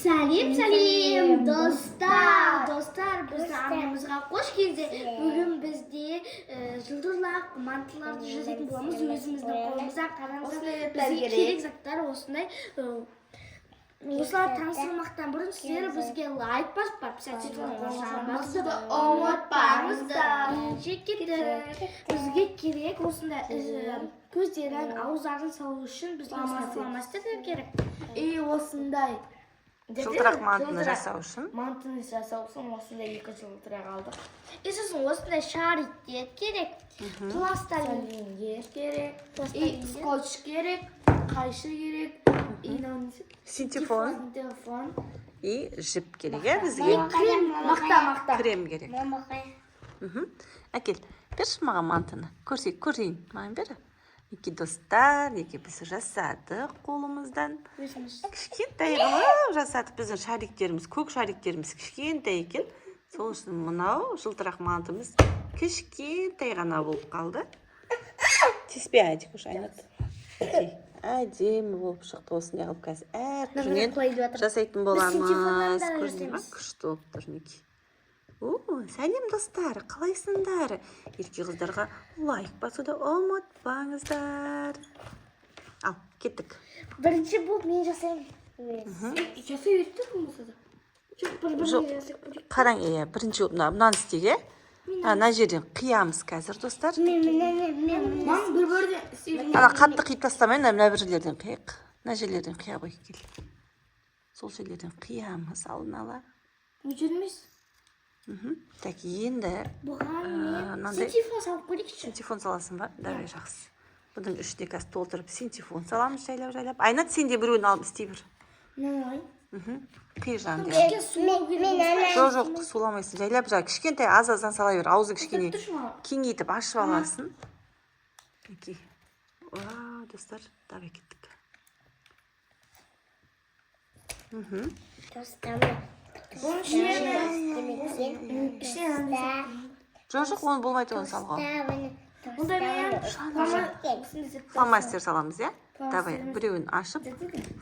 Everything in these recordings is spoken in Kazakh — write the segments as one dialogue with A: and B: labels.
A: Сәлем, сәлем, достар! Достар, біздің арнамызға қош келдіңіздер. Бүгін бізде жылдырлақ мантыларды жасайтын боламыз өзіміздің қолымызда. Қараңыздар,
B: Осындай заттар
A: бізге
B: керек.
A: Керек заттар осындай. Осылар таныстырмақтан бұрын сіздер бізге лайк басып, подписаться етуді
B: Басуды ұмытпаңыздар.
A: Ендеше кеттік. Бізге керек осындай көздерін, ауыздарын салу үшін бізге осындай фломастерлер керек.
B: И осындай
C: Жылтырақ мантыны
B: Жылтырақ
C: жасау үшін.
B: Мантыны жасау үшін осындай екі жылтырақ алдық.
A: И сосын осындай шариктер керек. Пласталин.
B: Пластилиндер керек. И
A: Пластилиндер.
B: скотч керек, қайшы керек. И мынау несі?
C: Синтепон
B: Телефон.
C: и жіп керек, иә, бізге.
A: Крем.
B: Мақта, мақта.
C: Крем керек. Әкел, берші маған мантыны. Көрсек, көрейін. Маған бер. Мінекей, достар, мінекей, біз жасадық қолымыздан.
A: Өзіміз.
C: Кішкентай қылып жасадық. Біздің шариктеріміз, көк шариктеріміз кішкентай екен. Сол үшін мынау жылтырақ мантымыз кішкентай ғана болып қалды. Тиіспе, Әдикуш, Айнат. Мінекей, әдемі болып шықты. Осындай қылып қазір әр түрінен
A: құлай деп жатыр.
C: жасайтын
A: Біз
C: боламыз.
A: синтепоннан да
C: Көрдіңдер ма?
A: жасаймыз.
C: Күшті болып тұр, мінекей. О, сәлем, достар, қалайсыңдар? Ерке қыздарға лайк басуды ұмытпаңыздар. Ал, кеттік.
A: Бірінші болып мен жасаймын.
B: Жасай беріп тұр болмаса да.
A: Жоқ, бір бір
C: Жоқ.
A: жасап көрейік.
C: Қараң, иә, бірінші болып мынаны істейік, иә? Мына жерден қиямыз қазір, достар.
A: Мен мен мен
B: Мам, бір бірден істеймін.
C: Ана қатты қиып тастамай, мына бір жерлерден қияйық. Мына жерлерден қия ғой, кел. Сол жерлерден қиямыз алдын ала.
B: Бұл жер емес.
C: Так, енді
A: Бұған мен
C: мынандай
A: синтепон салып көрейікші.
C: Синтепон саласың ба? Давай, жақсы. Бұның ішіне қазір толтырып синтепон саламыз жайлап жайлап. Айнат, сен де біреуін алып істей бер.
A: Мынаны алайын.
C: Қи жаным.
A: Кішкене сулау керек.
C: Жоқ, жоқ, суламайсың. Жайлап жай, кішкентай аз аздан сала бер. Аузын кішкене
B: Тұршы маған.
C: кеңейтіп ашып аласың. Мінекей. Вау, достар, давай кеттік.
B: Бұның ішіне ішіне мынандай
C: Жоқ, жоқ, оны болмайды, оны салуға.
B: Онда мен осындай
C: Фломастер саламыз, иә?
B: Фломастер
C: Давай,
B: емес.
C: біреуін ашып.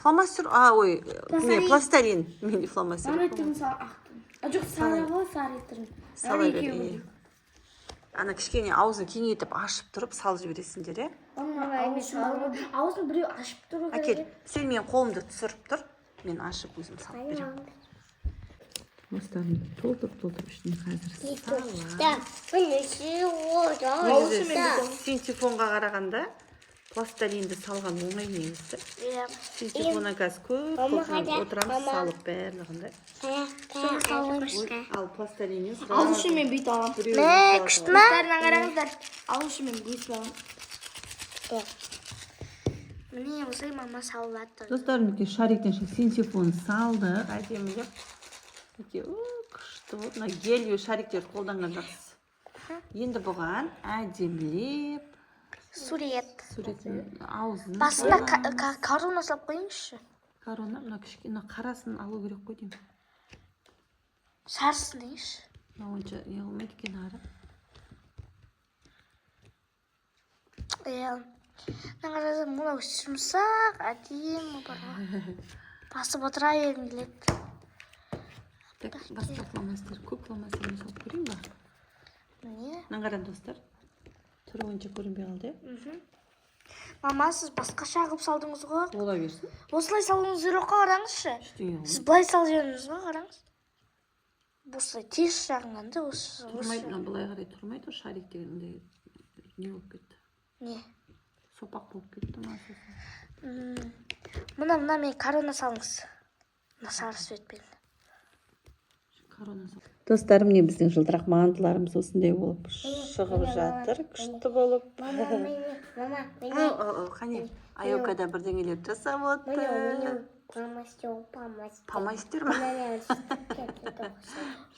C: Фломастер, а, ой, не, пластилин. Мен де фломастер.
B: Сары түрін сал, ақ түрін. А, жоқ, сары ғой, сары түрін.
C: Сала бер, иә. Ана кішкене аузын кеңейтіп ашып тұрып салып жібересіңдер, иә?
A: Аузын біреу ашып тұру
C: Әкел,
A: керек.
C: сен менің қолымды түсіріп тұр. Мен ашып өзім салып беремін. Осыларын толтырып толтырып ішіне қазір. Синтепонға қарағанда пластилинді салған оңай негізі.
A: Иә.
C: Синтепоннан қазір көп толтырып отырамыз салып барлығында. Ал пластилиннен сразу
B: Ал үшін мен бүйтіп аламын.
C: біреуін салып
A: Күшті ма?
B: Достарына қараңыздар. Ал үшін мен бүйтіп аламын.
A: Міне, осылай мама салып жатыр.
C: Достар, мінекей, шариктен синтепон салдық әдемілеп. Мінекей, о, күшті болды. Мына гелевый шариктерді қолданған жақсы. Енді бұған әдемілеп
A: Сурет.
C: суретін, аузын
A: Басында
C: саламыз.
A: Корона салып қойыңызшы.
C: Корона мына кішкене, мына қарасын алу керек қой деймін.
A: Сарысын деңізші.
C: Мына онша не қылмайды екен ары.
A: Иә. Мына қарасаң, мынау жұмсақ, әдемі бар ғой. Басып отыра бергім келеді.
C: Так, басқа фломастер, көк фломастермен салып көрейін ба?
A: Міне.
C: Мына қара, достар, түрі онша көрінбей қалды, иә?
A: Мама, сіз басқаша қылып салдыңыз ғой.
C: Бола берсін.
A: Осылай салуыңыз керек қой, қараңызшы.
C: Ештеңе қылмайды.
A: Сіз былай салып жібердіңіз ғой, қараңыз. Осылай теріс жағынан да осы.
C: Тұрмайды,
A: Осы.
C: мына былай қарай тұрмайды ғой шарик дегенде, не болып кетті?
A: Не?
C: Сопақ болып кетті ма сосын?
A: Мына мен корона салыңыз. Мына сары цветпен.
C: Корона. Достар, міне, біздің жылтырақ мантыларымыз осындай болып шығып жатыр, күшті болып. Ау, ау, ау, қане, Айока да бірдеңелер жасап отыр. Фломастер ма?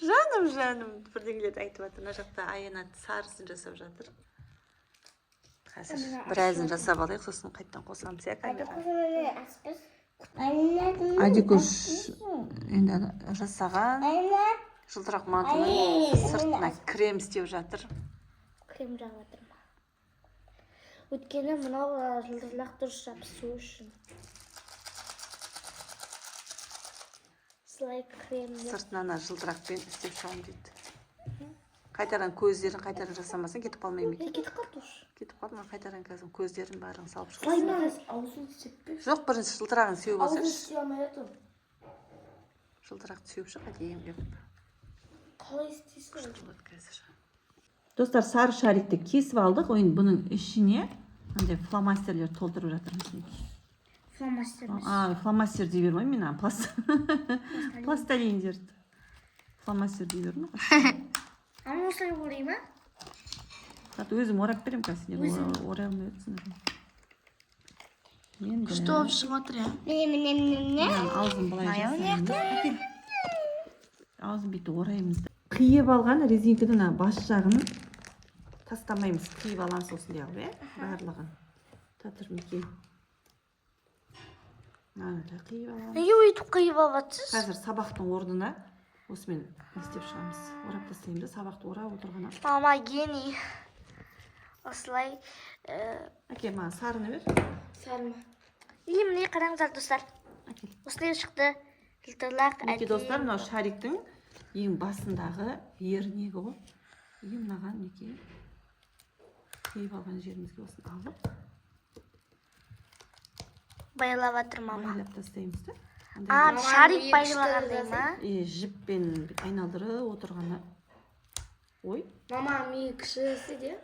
C: Жаным, жаным, бірдеңелерді айтып жатыр. Мына жақта Аянат сарысын жасап жатыр. Қазір біразын жасап алайық, сосын қайтадан қосамыз, иә, камераға. Адикуш енді ана жасаған жылтырақ мантының сыртына крем істеп жатыр.
A: Крем жағып жатырмын. Өйткені мынау жылтырақ дұрыс жабысу үшін. Осылай крем.
C: Сыртынан ана жылтырақпен істеп шығамын дейді. Қайтадан көздерін қайтадан жасамасаң, кетіп қалмай ма екен?
A: Кетіп қалды уж.
C: Кетіп қалды ма? Қайтадан қазір көздерін бәрін салып шығасың.
B: Мама, аузын істеп.
C: Жоқ, бірінші жылтырағын сеуіп
B: Аузын
C: алсайшы.
B: істей алмай жатырмын.
C: Жылтырақты сеуіп шық әдемілеп.
B: Қалай істейсің?
C: Болады қазір. Достар, сары шарикті кесіп алдық. Енді бұның ішіне мынандай фломастерлер толтырып жатырмыз, мінекей.
A: Фломастер.
C: А, фломастер дей бермеймін мен, пластилиндерді фломастер дей бердім ғой.
A: Ама осылай орай ма?
C: Так, өзім орап беремін қазір, сендер орай алмай отырсыңдар енді.
B: Күшті болып шығып жатыр, иә.
A: Міне, міне, міне, міне.
C: Мынаның аузын былай жасаймыз. Әкел. Аузын бүйтіп ораймыз да. Қиып алған резинканың ана бас жағын тастамаймыз, қиып аламыз осындай қылып, иә, барлығын. Тұр, мінекей, мынаны да қиып аламыз.
A: Неге өйтіп қиып алып?
C: Қазір сабақтың орнына осымен не істеп шығамыз, орап тастаймыз да, сабақты орап отырғаннан.
A: Мама гений. Осылай.
C: Әке, маған сарыны бер.
B: Сары ма?
A: И міне, қараңыздар, достар.
C: Әкел.
A: Осылай шықты. Жылтырлақ.
C: Мінекей, достар, мынау шариктің ең басындағы ернегі ғой. И мынаған, мінекей, қиып алған жерімізге осыны алып
A: Байлап жатыр мама.
C: Байлап тастаймыз да.
A: А,
C: Андай.
A: шарик
B: Маған
A: байлағандай ма?
C: И жіппен айналдырып отырғаны. Ой.
B: Мама, мен кіші істеді.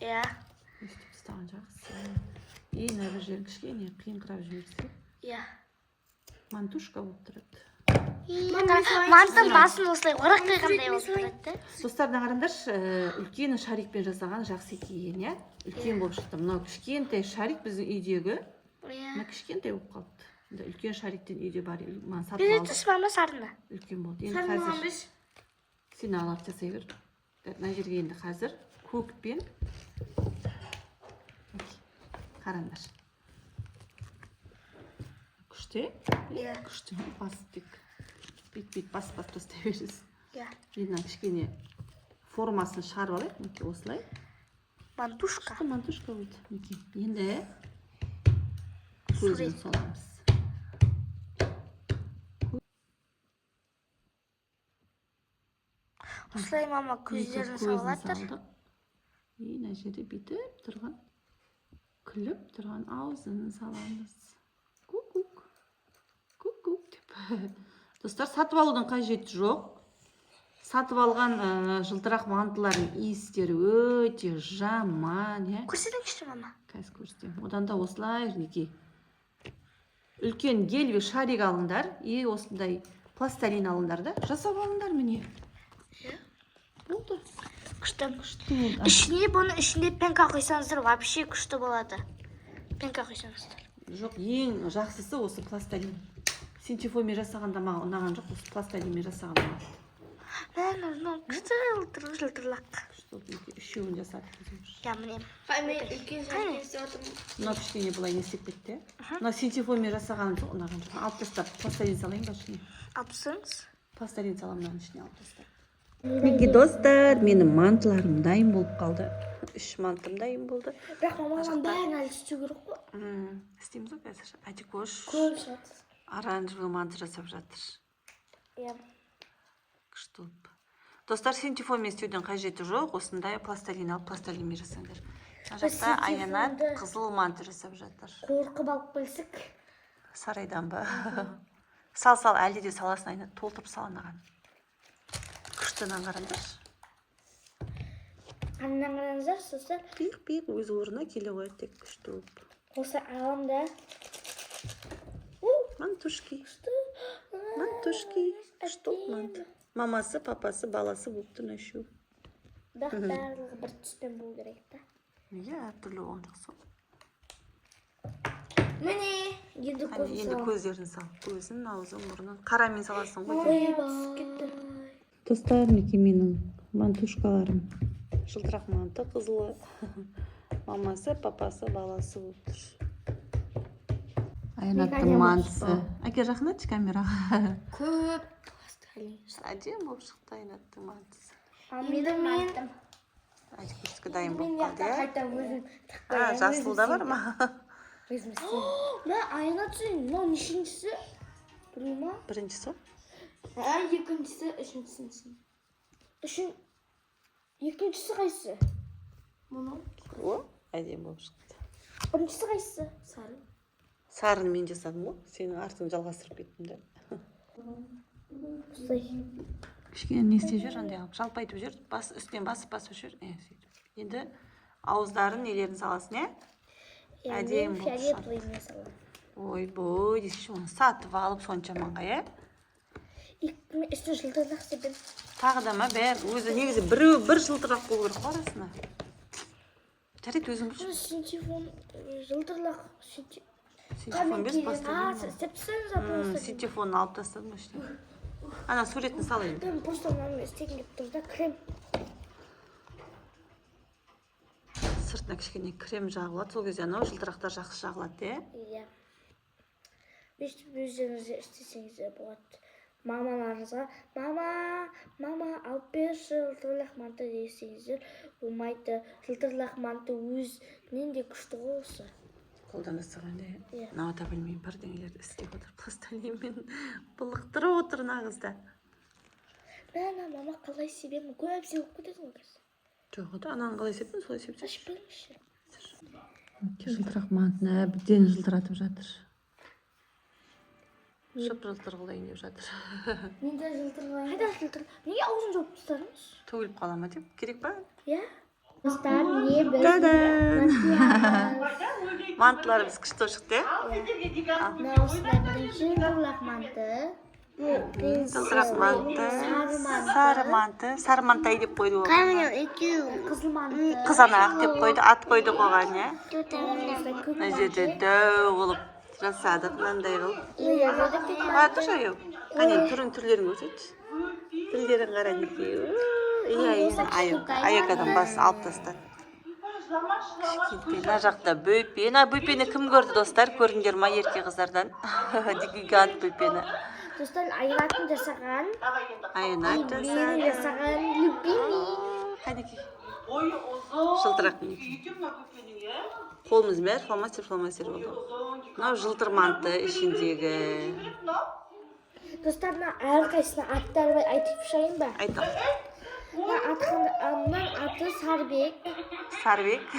A: Иә.
C: Өйстіп тастаған жақсы. И мына бір жерін кішкене қиыңқырап жіберсек,
A: Иә.
C: мантушка болып тұрады.
A: И мантының басын осылай орақ қойғандай болып тұрады да.
C: Достар, мына қараңдаршы, үлкен шарикпен жасаған жақсы екен, иә, үлкен болып шықты. Мынау кішкентай шарик біздің үйдегі.
A: Иә.
C: Мына кішкентай болып қалды. Енді үлкен шариктен үйде бар, мына сатып
A: Бере
C: алдық.
A: түс, мама, сарыны.
C: Үлкен болды енді.
B: Сары маған
C: Қазір
B: берші.
C: сен алып жасай бер. Так, мына жерге енді қазір көкпен. Мінекей, қараңдар, күшті.
A: Иә.
C: Күшті, басып, тек бүйтіп бүйтіп басып басып тастай бересің.
A: Иә.
C: Енді мына кішкене формасын шығарып алайық, мінекей, осылай.
A: Мантушка.
C: Күшті мантушка болды, мінекей. Енді көзін
A: Сурет.
C: саламыз.
A: Осылай мама
C: Мінекей,
A: көздерін
C: көзін
A: салып жатыр.
C: салдық. И мына жерде бүйтіп тұрған, күліп тұрған аузын саламыз, ку-кук, ку-кук деп. Достар, сатып алудың қажеті жоқ. Сатып алған жылтырақ мантылардың иістері өте жаман, иә.
A: Көрсетіңізші, мама.
C: Қазір көрсетемін. Одан да осылай, мінекей, үлкен гелевый шарик алыңдар и осындай пластилин алыңдар да, жасап алыңдар, міне, болды.
A: Күшті.
C: Күшті болды.
A: Ішіне, бұның ішінде пенка құйсаңыздар, вообще күшті болады. Пенка құйсаңыздар.
C: Жоқ, ең жақсысы осы пластилин. Синтепонмен жасағанда маған ұнаған жоқ, осы пластилинмен жасаған ұнады.
A: Мә, мынау күшті жылтырлақ.
C: Күшті болды, мінекей, үшеуін жасадық біз уже.
A: Иә, міне.
B: Қай, мен үлкен шарик істеп жатырмын.
C: Мынау кішкене былай не істеп кетті, иә. Мынау синтепонмен жасағаным жоқ, ұнаған жоқ. Алып тастап, пластилин салайын ба ішіне?
A: Алып тастаңыз.
C: Пластилин саламын мынаның ішіне, алып тастап. Мінекей, достар, менің мантыларым дайын болып қалды. Үш мантым дайын болды.
A: Бірақ мама, оған бәрін әлі істеу керек қой.
C: Істейміз ғой қазір. Адикош
B: Көп шығады.
C: Оранжевый манты жасап жатыр.
A: Иә.
C: Күшті болып. Достар, синтепонмен істеудің қажеті жоқ, осындай пластилин алып, пластилинмен жасаңдар. Мына жақта Аянат
A: синтепонды-
C: қызыл манты жасап жатыр.
A: Қорқып алып келсек.
C: Сарайдан ба? Сал, сал, әлде де саласың, Аянат, толтырып сал анаған. Күшті, мынаны қараңдаршы.
A: Андан қараңыздар, сосын
C: Қиық пиық өз орнына келе қояды тек, күшті болып.
A: Осы аламын да.
C: Мантушки, мантушки, күшті болып манты. Мамасы, папасы, баласы болып тұр мына үшеуі.
A: Бірақ барлығы бір түспен болу керек та.
C: Неге әртүрлі болған жақсы ғой.
B: Міне, енді
C: Қане,
B: көзін
C: енді
B: саламын.
C: көздерін сал, көзін, аузын, мұрнын. Қарамен саласың ғой.
B: Ой, түсіп кетті.
C: Достар, мінекей, менің мантушкаларым. Жылтырақ манты, қызылы. Мамасы, папасы, баласы болып тұр. Аянаттың мантысы. Әке, жақындатшы камераға.
B: Көп пластилин.
C: Әдемі болып шықты Аянаттың мантысы.
A: Ал менің мантым.
C: Әдемі, дайын
B: Мен
C: болып қалды,
B: жақта
C: иә.
B: қайта өзім
C: А, жасыл да бар ма?
B: Өзім істеймін.
A: Мә, Аянат, сен мынау нешіншісі? Біреу ма?
C: Біріншісі.
B: А, екіншісі, үшіншісі.
A: Үшін екіншісі қайсысы?
B: Мынау
C: О, әдемі болып шықты.
A: Біріншісі қайсысы?
B: Сары.
C: Сарыны мен жасадым ғой, сенің артыңды жалғастырып кеттім да.
A: Осылай.
C: Кішкене не істеп жүр, андай қылып жалпайтып жүр, бас үстінен басып басып жүр. Е, сөйтіп енді ауыздарын, нелерін саласың, иә?
A: Иә,
C: Әдемі
A: мен
C: болып
A: фиолетовый мен саламын.
C: Ойбой десейші, оны сатып алып соншаманға, иә?
A: Мен үстіне жылтырлақ себемін.
C: Тағы да ма? Бәрі өзі негізі біреу бір жылтырақ болу керек қой арасында. Жарайды, өзің білші.
A: Синтифон жылтырлақ
C: Синтефон емес,
A: А,
C: пластилин.
A: істеп тастадыңыз ба просто?
C: Синтефонын алып тастадым ғой ішіне. Ана суретін салайын.
A: Мен просто мынаны істегім келіп тұр да, крем.
C: Сыртына кішкене крем жағылады, сол кезде анау жылтырақтар жақсы жағылады, иә.
A: Иә. Өйстіп өздеріңіз де істесеңіздер болады. Мамаларыңызға: «Мама, мама, алып берші жылтырлақ манты», — десеңіздер болмайды. Жылтырлақ манты өзінен де күшті ғой осы.
C: Қолдан жасағанда.
A: Иә.
C: Мынау да, білмеймін, бірдеңелерді істеп отыр, пластилинмен былықтырып отыр мына қыз да.
A: Мә, мама, қалай себемін? Көп себіп кетеді ғой қазір.
C: Жоқ, да, ананы қалай септің, солай сепсеңші.
A: Ашып беріңізші.
C: Жылтырақ мантыны әбден жылтыратып жатыр, жып жылтыр қылайын деп жатыр.
B: Мен де жылтырлайын.
A: Қайда жылтыр? Неге аузын жауып тастадыңыз?
C: Төгіліп қала ма деп. Керек па?
A: Иә. Достар, міне біз
C: Та-дам!
A: мантиямыз.
C: Мантыларымыз күшті болып шықты, иә.
A: Мына осындай бірінші жылтырлақ манты.
C: Жылтырақ манты.
A: Сары манты.
C: Сары манты, сары мантай деп қойды оған.
A: Қызыл манты.
C: Қызанақ деп қойды, ат қойды қойған, иә.
A: Осындай көк.
C: Мына жерде дәу қылып жасадық, мынандай қылып. Қоя тұршы, Аю. Қане, түрін, түрлерін көрсетші. Тілдерін қара, мінекей. Иә, иә, Аю Аюкадан бас алып тастады. Кішкентай. Мына жақта бөпе. Мына бөпені кім көрді, достар? Көрдіңдер ма, ерке қыздардан гигант бөпені?
A: Достар, Айраттың жасаған,
C: Айнат
A: менің
C: жасады.
A: жасаған любимый.
C: Қанекей, жылтырақ, мінекей. Қолымыздың бәрі фломастер, фломастер болды. Мынау жылтыр манты ішіндегі.
A: Достар, мына әрқайсысына аттары айтып шығайын ба?
C: Айта.
A: Мына аты қандай? Мынаның аты Сарыбек.
C: Сарыбек.
A: А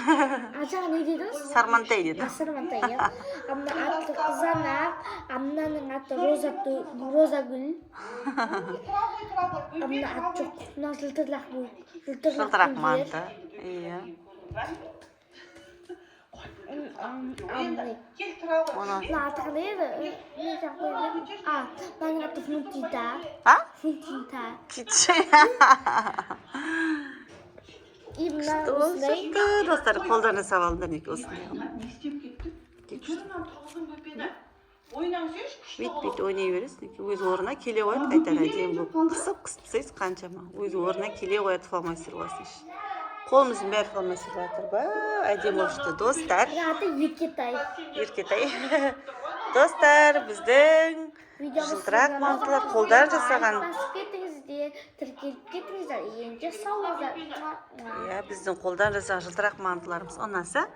A: жаңа не дедіңіз?
C: Сармантай деді.
A: А, Сармантай, иә. А мына аты Қызанақ, а мынаның аты Роза, Розагүл. А мына аты жоқ. Мына жылтырлақ бұл. Жылтырлақ
C: Жылтырақ
A: гүлдер.
C: Манты, иә.
A: Мына
C: Оны
A: мына аты қандай еді? Мен жаңа қойдым. А, мынаның аты Фунтита.
C: А.
A: Фунтита.
C: Кетші.
A: И мына осындай.
C: Шықты, достар, қолдан жасап алдыңдар, мінекей, осындай. Бүйтіп бүйтіп ойнай бересің, мінекей, өз орнына келе қояды қайтадан, әдемі болып. Қысып қысып тастайсыз қаншама, өз орнына келе қояды. Фломастер қыласың, қолымыздың бәрі фломастер жатыр ба? Әдемі болып шықты, достар.
A: Мына аты Еркетай.
C: Еркетай. Достар, біздің
A: Видеомыз
C: жылтырақ мантылар қолдан жасаған.
A: Басып кетіңіздер, тіркеліп кетіңіздер. Енді сау болыңыздар.
C: Иә, біздің қолдан жасаған жылтырақ мантыларымыз ұнаса,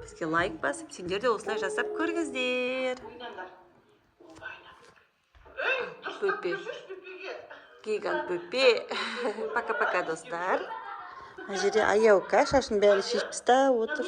C: бізге лайк басып, сендер де осылай жасап көріңіздер. Бөпе, гигант бөпе. Пока, пока, достар. Мына жерде Аяука шашын бәрі шешіп тастап отыр.